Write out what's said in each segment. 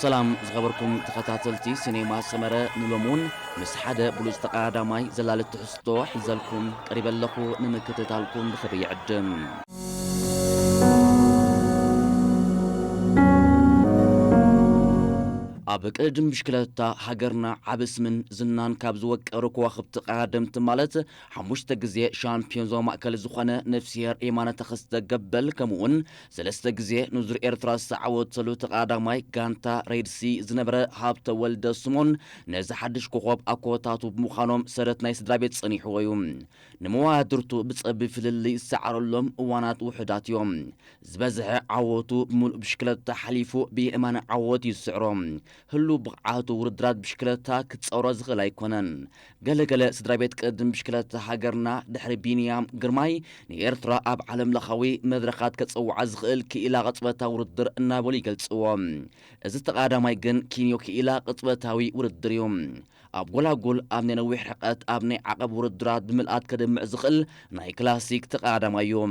ሰላም ዝኸበርኩም ተኸታተልቲ ሲኔማ ሰመረ፣ ንሎሚ እውን ምስ ሓደ ብሉጽ ተቐዳዳማይ ዘላሊ ትሕዝቶ ሒዘልኩም ቀሪበ ኣለኹ። ንምክትታልኩም ብኽብሪ ይዕድም። ኣብ ቅድድም ብሽክለታ ሃገርና ዓቢ ስምን ዝናን ካብ ዝወቀሩ ከዋኽብቲ ተቐዳደምቲ፣ ማለት ሓሙሽተ ግዜ ሻምፒዮን ዞባ ማእከል ዝኾነ ነፍስሄር የማነ ተኸስተ ገበል፣ ከምኡውን ሰለስተ ግዜ ንዙር ኤርትራ ዝተዓወተሉ ተቐዳዳማይ ጋንታ ሬድሲ ዝነበረ ሃብተ ወልደ ስሞን ነዚ ሓድሽ ኮኾብ ኣኮታቱ ብምዃኖም ሰረት ናይ ስድራ ቤት ጸኒሕዎ እዩ። ንመዋድርቱ ብጸቢብ ፍልልይ ዝሰዓረሎም እዋናት ውሑዳት እዮም። ዝበዝሐ ዓወቱ ብምሉእ ብሽክለታ ሓሊፉ ብየማነ ዓወት እዩ ዝስዕሮ። ህሉው ብቕዓቱ ውድድራት ብሽክለታ ክጻወሮ ዝኽእል ኣይኮነን። ገለገለ ስድራ ቤት ቅድድም ብሽክለታ ሃገርና ድሕሪ ቢንያም ግርማይ ንኤርትራ ኣብ ዓለም ለኻዊ መድረኻት ከጸውዓ ዝኽእል ክኢላ ቅጽበታዊ ውድድር እናበሉ ይገልጽዎ። እዚ ተቐዳማይ ግን ኪንዮ ክኢላ ቅጽበታዊ ውድድር እዩ። ኣብ ጎላጉል ኣብ ናይ ነዊሕ ርሕቀት ኣብ ናይ ዓቐብ ውድድራት ብምልኣት ከድምዕ ዝኽእል ናይ ክላሲክ ተቐዳዳማይ እዩ።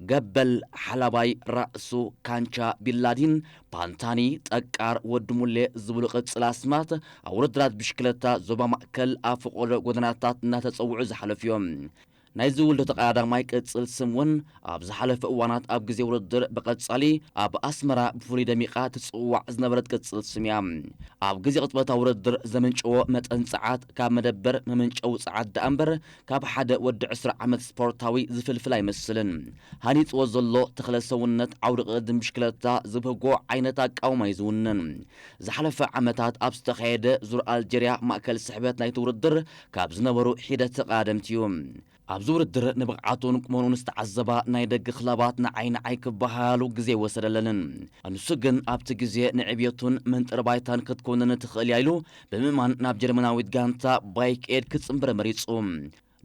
ገበል ሓላባይ ራእሱ ካንቻ ቢላዲን ፓንታኒ ጠቃር ወዲ ሙሌ ዝብሉ ቅጽል ኣስማት ኣብ ውድድራት ብሽክለታ ዞባ ማእከል ኣብ ፈቐዶ ጎደናታት እናተጸውዑ ዝሓለፉ እዮም። ናይዚ ውልዶ ተቐዳዳማይ ቅጽል ስም እውን ኣብ ዝሓለፈ እዋናት ኣብ ግዜ ውድድር ብቐጻሊ ኣብ ኣስመራ ብፍሉይ ደሚቓ ትጽዋዕ ዝነበረት ቅጽል ስም እያ። ኣብ ግዜ ቅጽበታዊ ውድድር ዘመንጨዎ መጠን ጸዓት ካብ መደበር መመንጨዊ ጸዓት ደኣ እምበር ካብ ሓደ ወዲ ዕስራ ዓመት ስፖርታዊ ዝፍልፍል ኣይመስልን። ሃኒጽዎ ዘሎ ተኽለ ሰውነት ዓውዲ ቅድድም ብሽክለታ ዝብህጎ ዓይነት ኣቃውማ እዩ ዝውንን። ዝሓለፈ ዓመታት ኣብ ዝተኻየደ ዙር ኣልጀርያ ማእከል ስሕበት ናይቲ ውድድር ካብ ዝነበሩ ሒደት ተቐዳደምቲ እዩ። ኣብዚ ውድድር ንብቕዓቱን ቁመኑን ዝተዓዘባ ናይ ደገ ክለባት ንዓይ ንዓይ ክበሃሉ ግዜ ኣይወሰደለንን። ንሱ ግን ኣብቲ ግዜ ንዕብየቱን መንጠሪ ባይታን ክትኮንን ትኽእል እያ ኢሉ ብምእማን ናብ ጀርመናዊት ጋንታ ባይክ ኤድ ክጽንበር መሪጹ።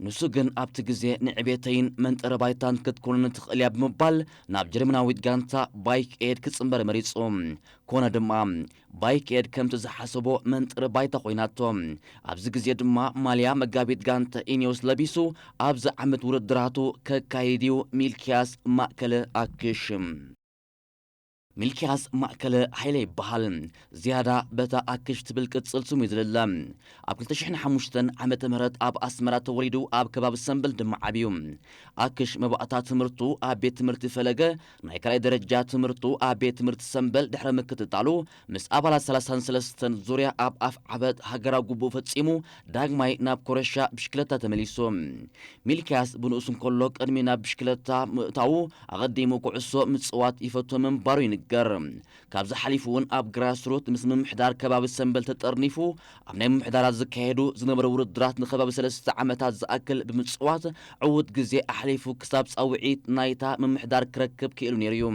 ንሱ ግን ኣብቲ ግዜ ንዕቤተይን መንጠሪ ባይታን ክትኮንን ትኽእል እያ ብምባል ናብ ጀርመናዊት ጋንታ ባይክ ኤድ ክጽንበር መሪጹ። ኮነ ድማ ባይክ ኤድ ከምቲ ዝሓሰቦ መንጠሪ ባይታ ኮይናቶ። ኣብዚ ግዜ ድማ ማልያ መጋቢት ጋንታ ኢኒዮስ ለቢሱ ኣብዚ ዓመት ውድድራቱ ከካይድ እዩ። ሚልኪያስ ማእከለ ኣክሽ። ሚልኪያስ ማእከለ ሃይለ ይበሃል። ዝያዳ በታ ኣክሽ ትብል ቅጽል ስሙ እዩ ዝልለ። ኣብ ክልተ ሽሕን ሓሙሽተን ዓመተ ምህረት ኣብ ኣስመራ ተወሊዱ ኣብ ከባቢ ሰምበል ድማ ዓብዩ። ኣክሽ መባእታ ትምህርቱ ኣብ ቤት ትምህርቲ ፈለገ፣ ናይ ካልኣይ ደረጃ ትምህርቱ ኣብ ቤት ትምህርቲ ሰምበል ድሕሪ ምክትታሉ ምስ ኣባላት ሰላሳን ሰለስተን ዙርያ ኣብ ኣፍ ዓበት ሃገራዊ ግቡእ ፈጺሙ ዳግማይ ናብ ኮረሻ ብሽክለታ ተመሊሱ። ሚልኪያስ ብንኡስ እንከሎ ቅድሚ ናብ ብሽክለታ ምእታዉ ኣቐዲሙ ኩዕሶ ምጽዋት ይፈቱ ምንባሩ ይንገር። ካብዚ ሓሊፉ እውን ኣብ ግራስሩት ምስ ምምሕዳር ከባቢ ሰምበል ተጠርኒፉ ኣብ ናይ ምምሕዳራት ዝካየዱ ዝነበሩ ውድድራት ንከባቢ ሰለስተ ዓመታት ዝኣክል ብምጽዋት ዕዉት ግዜ ኣሕሊፉ ክሳብ ጻውዒት ናይታ ምምሕዳር ክረክብ ክኢሉ ነይሩ እዩ።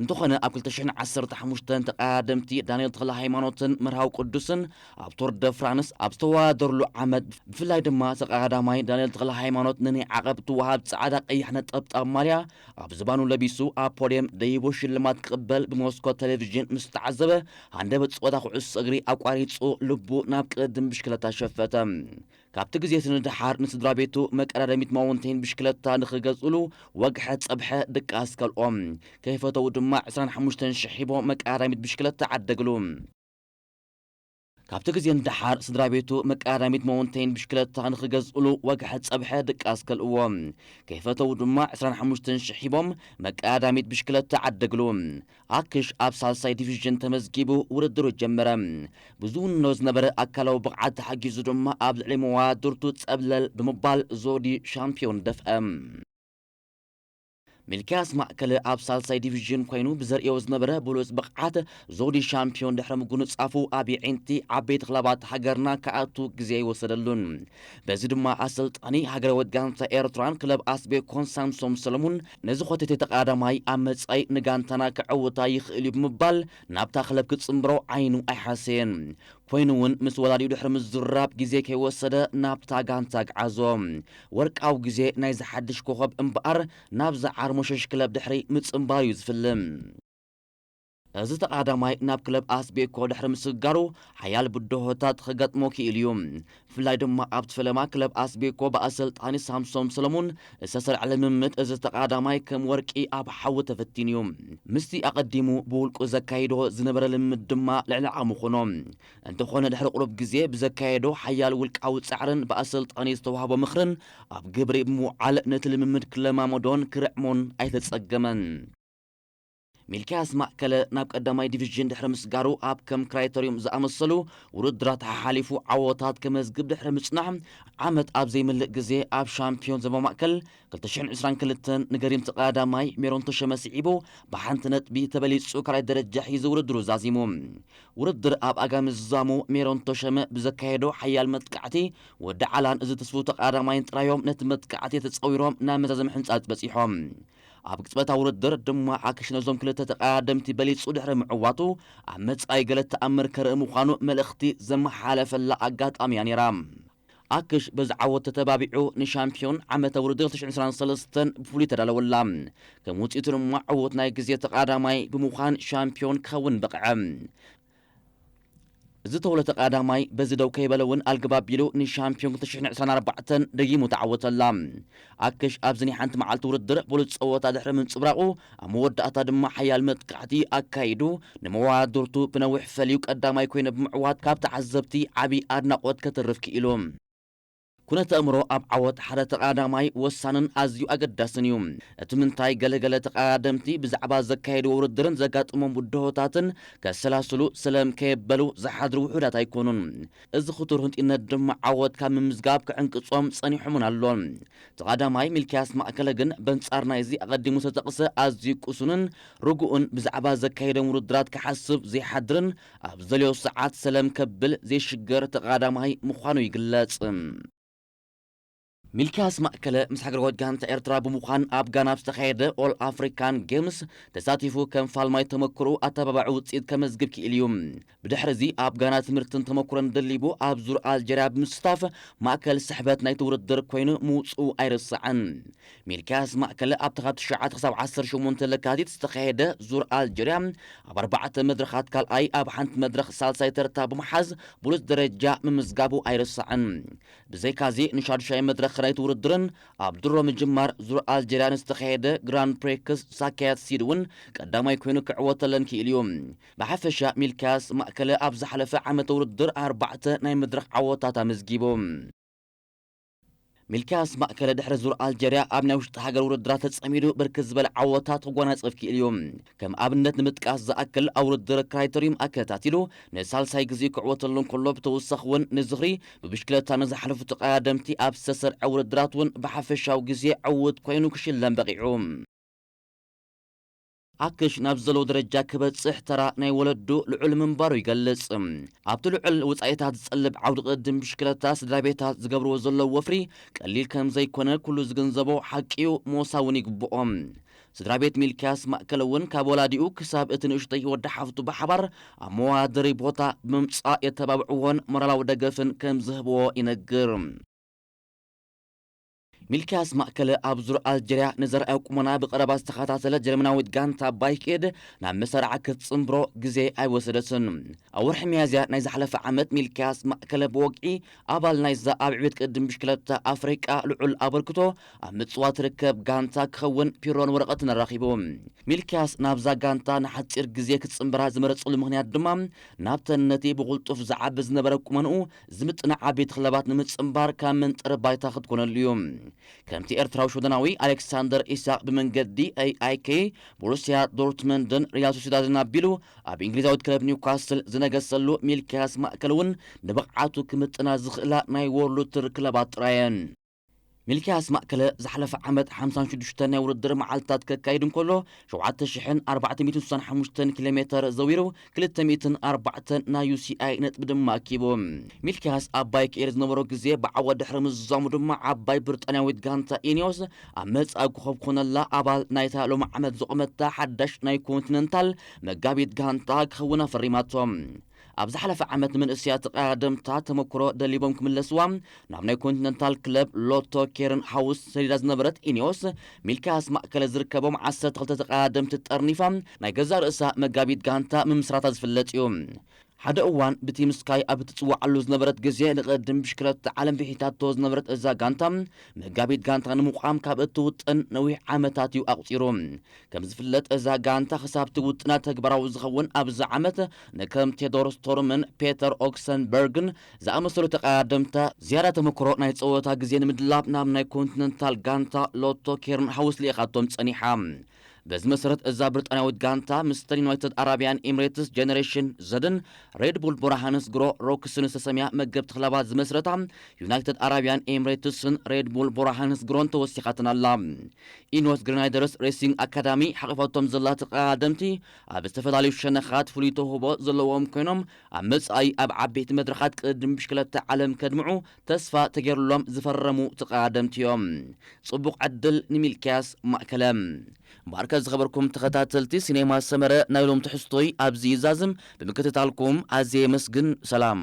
እንተኾነ ኣብ ክልተ ሽሕን ዓሰርተ ሓሙሽተን ተቐዳደምቲ ዳንኤል ተኽለ ሃይማኖትን መርሃዊ ቅዱስን ኣብ ቶር ደ ፍራንስ ኣብ ዝተወዳደርሉ ዓመት ብፍላይ ድማ ተቐዳዳማይ ዳንኤል ተኽለ ሃይማኖት ንናይ ዓቐብ ትወሃብ ጻዕዳ ቀይሕ ነጠብጣብ ማልያ ኣብ ዝባኑ ለቢሱ ኣብ ፖድየም ደይቡ ሽልማት ክቕበል ብሞስኮ ቴሌቪዥን ምስ ተዓዘበ ሃንደበት ጸወታ ኩዕሶ እግሪ ኣቋሪጹ ልቡ ናብ ቅድም ብሽክለታ ሸፈተ። ካብቲ ግዜ እቲ ንደሓር ንስድራ ቤቱ መቀዳደሚት ማውንቴን ብሽክለታ ንኽገዝእሉ ወግሐ ጸብሐ ድቃስ ከልኦም። ከይፈተው ድማ ዕስራን ሓሙሽተን ሽሕ ሂቦ መቀዳዳሚት ብሽክለታ ዓደግሉ። ካብቲ ግዜ ንደሓር ስድራ ቤቱ መቀዳዳሚት ማውንቴን ብሽክለታ ንኽገዝእሉ ወግሐ ጸብሐ ድቃስ ከልእዎ። ከይፈተው ድማ ዕስራን ሓሙሽተን ሽሕ ሂቦም መቀዳዳሚት ብሽክለታ ዓደግሉ። ኣክሽ ኣብ ሳልሳይ ዲቪዥን ተመዝጊቡ ውድድሩ ጀመረ። ብዝውንኖ ዝነበረ ኣካላዊ ብቕዓት ተሓጊዙ ድማ ኣብ ልዕሊ መዋድርቱ ጸብለል ብምባል ዞዲ ሻምፒዮን ደፍአ። ሚልክያስ ማእከለ ኣብ ሳልሳይ ዲቪዥን ኮይኑ ብዘርእዮ ዝነበረ ብሉጽ ብቕዓት ዞዲ ሻምፒዮን ድሕሪ ምጉንጻፉ ኣብ የዒንቲ ዓበይቲ ክለባት ሃገርና ክኣቱ ግዜ ኣይወሰደሉን። በዚ ድማ ኣሰልጣኒ ሃገራዊት ጋንታ ኤርትራን ክለብ ኣስቤ ኮንስታንሶም ሰለሙን ነዚ ኮተቴ ተቐዳዳማይ ኣብ መጻኢ ንጋንታና ከዕውታ ይኽእል እዩ ብምባል ናብታ ክለብ ክጽንብሮ ዓይኑ ኣይሓሰየን። ኮይኑ እውን ምስ ወላዲኡ ድሕሪ ምዝራብ ግዜ ከይወሰደ ናብታ ጋንታ ኣግዓዞ። ወርቃዊ ግዜ ናይዚ ሓድሽ ኮኸብ እምበኣር ናብዛ ዓርሞሸሽ ክለብ ድሕሪ ምጽንባር እዩ ዝፍልም። እዚ ተቐዳማይ ናብ ክለብ ኣስቤኮ ድሕሪ ምስግጋሩ ሓያል ብድሆታት ክገጥሞ ክኢሉ እዩ። ብፍላይ ድማ ኣብቲ ፈለማ ክለብ ኣስቤኮ ብኣሰልጣኒ ሳምሶም ሰለሙን ዝተሰርዐ ልምምድ እዚ ተቐዳማይ ከም ወርቂ ኣብ ሓዊ ተፈቲኑ እዩ። ምስቲ ኣቐዲሙ ብውልቁ ዘካይዶ ዝነበረ ልምምድ ድማ ልዕሊ ዓቕሙ ኾኖ። እንተኾነ ድሕሪ ቁሩብ ግዜ ብዘካየዶ ሓያል ውልቃዊ ጻዕርን ብኣሰልጣኒ ዝተዋህቦ ምኽርን ኣብ ግብሪ ብምውዓል ነቲ ልምምድ ክለማመዶን ክርዕሞን ኣይተጸገመን። ሚልክያስ ማእከለ ናብ ቀዳማይ ዲቪዥን ድሕሪ ምስጋሩ ኣብ ከም ክራይተሪዩም ዝኣመሰሉ ውድድራት ሓሓሊፉ ዓወታት ከመዝግብ ድሕሪ ምጽናሕ ዓመት ኣብ ዘይምልእ ግዜ ኣብ ሻምፒዮን ዞባ ማእከል ክልተ ሽሕን ዕስራን ክልተን ንገሪም ተቐዳማይ ሜሮን ተሸመ ስዒቡ ብሓንቲ ነጥቢ ተበሊጹ ካልኣይ ደረጃ ሒዙ ውድድሩ ዛዚሙ። ውድድር ኣብ ኣጋሚ ዝዛሙ ሜሮን ተሸመ ብዘካየዶ ሓያል መጥቃዕቲ ወዲ ዓላን እዚ ትስፉ ተቐዳማይን ጥራዮም ነቲ መጥቃዕቲ ተጸዊሮም ናብ መዛዘሚ ሕንጻጽ በጺሖም። ኣብ ቅጽበታዊ ውድድር ድማ ኣክሽ ነዞም ክልተ ተቐዳደምቲ በሊጹ ድሕሪ ምዕዋቱ ኣብ መጻኢ ገለ ተኣምር ከርኢ ምዃኑ መልእኽቲ ዘመሓላለፈላ ኣጋጣሚ እያ ነይራ። ኣክሽ በዚ ዓወት ተተባቢዑ ንሻምፒዮን ዓመተ ውድድር ክልተ ሽሕን ዕስራን ሰለስተን ብፍሉይ ተዳለወላ። ከም ውጽኢቱ ድማ ዕዉት ናይ ግዜ ተቐዳማይ ብምዃን ሻምፒዮን ክኸውን በቕዐ። እዚ ተውለ ተቐዳማይ በዚ ደው ከይበለ እውን ኣልግብ ኣቢሉ ንሻምፒዮን ክልተ ሽሕን ዕስራን ኣርባዕተን ደጊሙ ተዓወተላ። ኣክሽ ኣብዚ ናይ ሓንቲ መዓልቲ ውድድር ብሉጽ ጸወታ ድሕሪ ምንጽብራቑ ኣብ መወዳእታ ድማ ሓያል መጥቃዕቲ ኣካይዱ ንመወዳድርቱ ብነዊሕ ፈልዩ ቀዳማይ ኮይኑ ብምዕዋት ካብ ተዓዘብቲ ዓቢ ኣድናቖት ከተርፍ ክኢሉ። ኩነት ኣእምሮ ኣብ ዓወት ሓደ ተቐዳማይ ወሳንን ኣዝዩ ኣገዳስን እዩ። እቲ ምንታይ ገለገለ ተቐዳደምቲ ብዛዕባ ዘካየድዎ ውድድርን ዘጋጥሞም ብድሆታትን ከሰላስሉ ሰለም ከየበሉ ዝሓድሩ ውሑዳት ኣይኮኑን። እዚ ክቱር ህንጢነት ድማ ዓወት ካብ ምምዝጋብ ክዕንቅጾም ጸኒሑምን ኣሎን። ተቐዳማይ ሚልክያስ ማእከለ ግን በንጻር ናይዚ ኣቐዲሙ ዝተጠቕሰ ኣዝዩ ቅሱንን ርጉእን ብዛዕባ ዘካየዶም ውድድራት ክሓስብ ዘይሓድርን ኣብ ዘልዮ ሰዓት ሰለም ከብል ዘይሽገር ተቐዳማይ ምዃኑ ይግለጽ። ሚልክያስ ማእከለ ምስ ሃገራዊት ጋንታ ኤርትራ ብምዃን ኣብ ጋና ኣብ ዝተኻየደ ኦል ኣፍሪካን ጌምስ ተሳቲፉ ከም ፋልማይ ተመክሮኡ ኣተባባዒ ውጽኢት ከመዝግብ ክኢሉ እዩ። ብድሕሪ እዚ ኣብ ጋና ትምህርትን ተመክሮን ደሊቡ ኣብ ዙር ኣልጀርያ ብምስታፍ ማእከል ስሕበት ናይቲ ውድድር ኮይኑ ምውጽኡ ኣይረሳዕን። ሚልክያስ ማእከለ ኣብቲ ካብ ትሽዓተ ክሳብ ዓሰርተ ሸሞንተ ለካቲት ዝተኻየደ ዙር ኣልጀርያ ኣብ ኣርባዕተ መድረኻት ካልኣይ ኣብ ሓንቲ መድረኽ ሳልሳይ ተርታ ብምሓዝ ብሉጽ ደረጃ ምምዝጋቡ ኣይረሳዕን። ብዘይካዚ ንሻዱሻይ መድረኽ ናይቲ ውድድርን ኣብ ድሮ ምጅማር ዙር ኣልጀርያ ንዝተኻየደ ግራንድ ፕሪክስ ሳካያት ሲድ እውን ቀዳማይ ኮይኑ ክዕወተለን ክኢሉ እዩ። ብሓፈሻ ሚልክያስ ማእከለ ኣብ ዝሓለፈ ዓመተ ውድድር ኣርባዕተ ናይ መድረኽ ዓወታት ኣመዝጊቡ። ሚልክያስ ማእከለ ድሕሪ ዙር ኣልጀርያ ኣብ ናይ ውሽጢ ሃገር ውድድራት ተጸሚዱ ብርክት ዝበለ ዓወታት ክጎናጸፍ ክኢሉ እዩ። ከም ኣብነት ንምጥቃስ ዝኣክል ኣብ ውድድር ክራይተሪዩም ኣከታቲሉ ንሳልሳይ ግዜ ክዕወተሉ እንከሎ ብተወሳኺ እውን ንዝኽሪ ብብሽክለታ ንዝሓለፉ ተቐዳደምቲ ኣብ ዝተሰርዐ ውድድራት እውን ብሓፈሻዊ ግዜ ዕዉት ኮይኑ ክሽለም በቒዑ። ኣክሽ ናብ ዘለዎ ደረጃ ክበጽሕ ተራ ናይ ወለዱ ልዑል ምንባሩ ይገልጽ። ኣብቲ ልዑል ወጻኢታት ዝጸልብ ዓውዲ ቅድም ብሽክለታ ስድራ ቤታት ዝገብርዎ ዘለዉ ወፍሪ ቀሊል ከም ዘይኮነ ኩሉ ዝግንዘቦ ሓቂ እዩ፣ ሞሳ እውን ይግብኦ። ስድራ ቤት ሚልክያስ ማእከል እውን ካብ ወላዲኡ ክሳብ እቲ ንእሽተይ ወዲ ሓፍቱ ብሓባር ኣብ መወዳደሪ ቦታ ብምምጻእ የተባብዕዎን ሞራላዊ ደገፍን ከም ዝህብዎ ይነግር። ሚልክያስ ማእከለ ኣብ ዙር ኣልጀርያ ንዘርኣዮ ቁመና ብቐረባ ዝተኸታተለ ጀርመናዊት ጋንታ ባይክ ኤድ ናብ መሳርዓ ክትጽንብሮ ግዜ ኣይወሰደትን። ኣብ ወርሒ ሚያዝያ ናይ ዝሓለፈ ዓመት ሚልክያስ ማእከለ ብወግዒ ኣባል ናይዛ ኣብ ዕቤት ቅድም ብሽክለታ ኣፍሪቃ ልዑል ኣበርክቶ ኣብ ምጽዋት ትርከብ ጋንታ ክኸውን ፒሮን ወረቐትን ኣራኺቡ። ሚልክያስ ናብዛ ጋንታ ንሓጺር ግዜ ክጽንብራ ዝመረጸሉ ምኽንያት ድማ ናብተን ነቲ ብቕልጡፍ ዝዓቢ ዝነበረ ቁመንኡ ዝምጥና ዓበይቲ ክለባት ንምጽንባር ካብ መንጠሪ ባይታ ክትኮነሉ እዩ። ከምቲ ኤርትራዊ ሽወደናዊ ኣሌክሳንደር ኢሳቅ ብመንገዲ ኤኣይኬ፣ ቦሩስያ ዶርትመንድን ሪያል ሶሲዳድን ኣቢሉ ኣብ እንግሊዛዊት ክለብ ኒውካስል ዝነገሰሉ ሚልክያስ ማእከል እውን ንብቕዓቱ ክምጥና ዝኽእላ ናይ ወርልድ ቱር ክለባት ጥራየን። ሚልክያስ ማእከለ ዝሓለፈ ዓመት ሓምሳን ሽዱሽተን ናይ ውድድር መዓልትታት ከካይድ እንከሎ፣ ሸውዓተ ሽሕን ኣርባዕተ ሚእትን ስሳን ሓሙሽተን ኪሎ ሜተር ዘዊሩ፣ ክልተ ሚእትን ኣርባዕተን ናይ ዩ ሲ ኣይ ነጥቢ ድማ ኣኪቡ። ሚልክያስ ኣብ ባይክ ኤር ዝነበሮ ግዜ ብዓወት ድሕሪ ምዝዛሙ ድማ ዓባይ ብሪጣንያዊት ጋንታ ኢኒዮስ ኣብ መጻኢ ኮኸብ ኮነላ ኣባል ናይታ ሎሚ ዓመት ዝቖመታ ሓዳሽ ናይ ኮንቲነንታል መጋቢት ጋንታ ክኸውን ኣፈሪማቶ። ኣብ ዝሓለፈ ዓመት መንእሰያት ተቐዳደምታ ተመክሮ ደሊቦም ክምለስዋ ናብ ናይ ኮንቲነንታል ክለብ ሎቶ ኬርን ሃውስ ሰዲዳ ዝነበረት ኢኒዮስ፣ ሚልክያስ ማእከለ ዝርከቦም ዓሰርተ ክልተ ተቐዳደምቲ ጠርኒፋ ናይ ገዛእ ርእሳ መጋቢት ጋንታ ምምስራታ ዝፍለጥ እዩ። ሓደ እዋን ብቲም ስካይ ኣብ እትጽውዓሉ ዝነበረት ግዜ ንቐድም ብሽክለታ ዓለም ብሒታቶ ዝነበረት እዛ ጋንታ መጋቢት ጋንታ ንምቋም ካብ እትውጥን ነዊሕ ዓመታት እዩ ኣቑጺሩ። ከም ዝፍለጥ እዛ ጋንታ ክሳብ እቲ ውጥና ተግባራዊ ዝኸውን ኣብዚ ዓመት ንከም ቴዶር ስቶርምን ፔተር ኦክሰንበርግን ዝኣመሰሉ ተቐዳደምታ ዝያዳ ተመክሮ ናይ ጸወታ ግዜ ንምድላብ ናብ ናይ ኮንቲነንታል ጋንታ ሎቶ ኬርን ሃውስ ልኢኻቶም ጸኒሓ። በዚ መሰረት እዛ ብሪጣንያዊት ጋንታ ምስተን ዩናይትድ ኣራብያን ኤምሬትስ ጀነሬሽን ዘድን ሬድ ቡል ቦራሃንስ ግሮ ሮክስን ዝተሰምያ መገብቲ ክለባት ዝመስረታ ዩናይትድ ኣራብያን ኤምሬትስን ሬድ ቡል ቦራሃንስ ግሮን ተወሲኻትን ኣላ። ኢኖስ ግሬናይደርስ ሬሲንግ ኣካዳሚ ሓቂፋቶም ዘላ ተቐዳደምቲ ኣብ ዝተፈላለዩ ሸነኻት ፍሉይ ተውህቦ ዘለዎም ኮይኖም ኣብ መጻኢ ኣብ ዓበይቲ መድረኻት ቅድድም ብሽክለታ ዓለም ከድምዑ ተስፋ ተገይሩሎም ዝፈረሙ ተቐዳደምቲ እዮም። ጽቡቕ ዕድል ንሚልክያስ ማእከለ። ባርከ ዝኸበርኩም ተኸታተልቲ ሲኔማ ሰመረ ናይ ሎም ትሕዝቶይ ኣብዚ ይዛዝም ብምክትታልኩም ኣዝየ የመስግን። ሰላም።